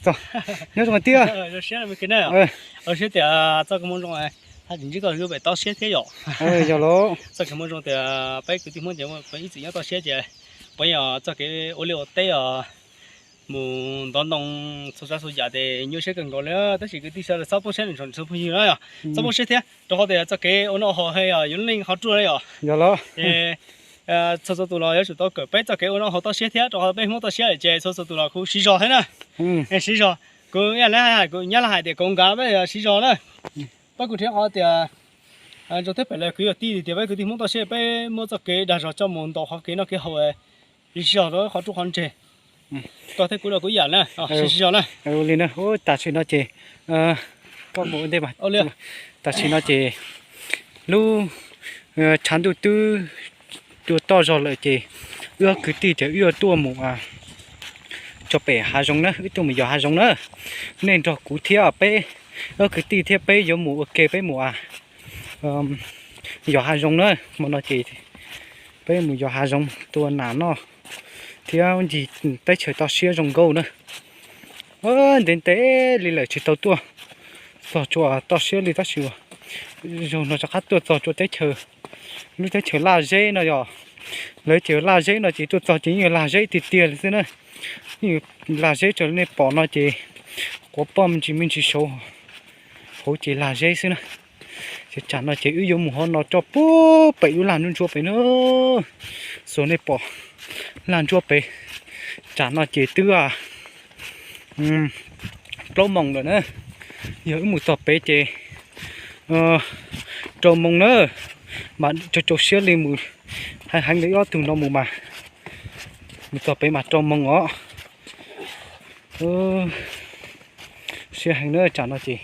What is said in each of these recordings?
Txog, nyob zoo tiag. Zoo siab tias txoj kev moo zoo, hais tsis ntsib koj lub pem toj siab thiab yom. Yog los txoj kev moo zoo tias peb kwv tij Hmoob ces ib txwm nyob toj siab ces puav yog txoj kev ua liaj ua teb os, mus ntov ntoo txhua tsav txhua yam ces nyuaj siab kawg nkaus li. Tab sis kwv tij sawv daws txhob poob siab, txhob poob siab na yom, txhob poob siab thiab, rau qhov tias txoj kev ua noj haus he yog yuav leej qhov ruaj na yom. Yog los txhua txhua tus los yuav tsum tau kawm peb txoj kev ua noj haus toj siab thiab, rau qhov peb Hmoob toj siab ces txhua txhua tus los kuj siv zog thiab na. Siv zog, kuv ib yam li hais, kuv nyab laj hais tias kuv nkav peb siv zog na. Peb kuj rhiab qhov tias zoo thiab pem lawv kwv yog tij tias peb kwv tij Hmoob toj siab peb muab txoj kev dag zog coj mus ntaus qhov kev noj kev haus, siv zog rau qhov ruaj qhov ntseg. Koj thiab kuv los kuj ib yam na, siv zog na. Li na, tam sim no ces, koj mus ua ntej mas. Tam sim no ces lub tshav ntuj twb tua toj zog lawm ces wb ob kwv tij ces wb yuav tuaj mus tso pem hav zoov na, wb tuaj mus yos hav zoov na. Nej nrog kuv thiab peb, wb ob kwv tij thiab peb yuav mus ua ke, peb mus yos hav zoov na. Hmo no ces peb mus yos hav zoov tua nas noj thiab ncig teb chaws toj siab zoo nkauj na. Ntev ntev li lawm tsis tau tuaj txog tsuas toj siab li tab sis zaum no rov qab tuaj txog tsuas teb chaws, lub teb chaws Laj Zeb no yog, lawv ces Laj Zeb no ces tuaj txog ces yeej yog Laj Zeb tiag tiag li xwb na. Yeej yog Laj Zeb raws li nej pom no ces quav poj me ntsis me ntsis saud, hauv ces Laj Zeb xwb na. Ces tsam no ces wb yuav mus hov no rau puag pem lub laj nruab ntsuab pem na. Xus nej pom laj ntsuab pem, tsam no ces twb plaub moos lawm na. Yog wb mus txog pem ces rau moos na, mas rau rau siab li mus, heev heev li ob tug no mus mas, mus txog pem mas rau moos os. Siab heev na, tsam no ces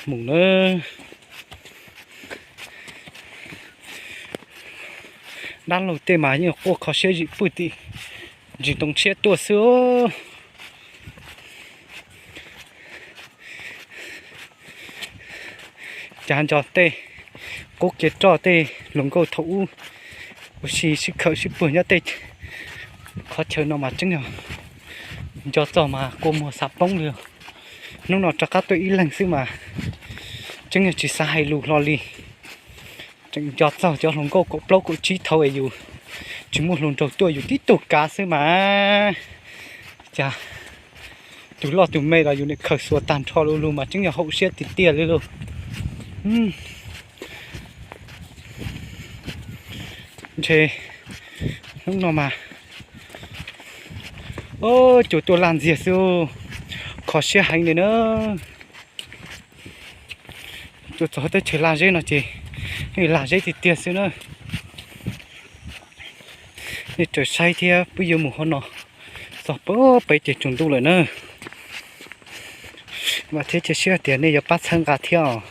mus na. Dab laug tej mas yeej quaj kho siab zim pwj tim ntsis ntoo tshiab tuaj xwb. Cav nco tej qub kiav roj tej hluas nkauj thaum ub ua si sib khawm sib puag nyob tej qhov chaw no mas tseeb yog nco txog mas kua muag xav poob li. Hnub no rov qab tuaj ib leeg xwb mas tseeb yog tsis xav hais lus hlo li. Tseem nco txog cov hluas nkauj kaum plaub kaum tsib thaum es yus tsis muaj hluas nraug tuaj yus tib tug kav xwb mas. Cas tus loj tus me los yus niam khaws xuas tag nrho lu lug mas tseeb yog haum siab tiag tiag li lauj. Ntshe hnub no mas, o, cua tuaj laj ntxiag xwb, kho siab heev li na. Tuaj txog teb chaws Laj Zeb no ces yeej Laj Zeb tiag tiag xwb na. Nej raws saib thiab peb yuav mus hov no, txog pem ces tsaus ntuj lawm na. Vam thiab cia siab tias nej yuav pab txhawb nqa thiab os.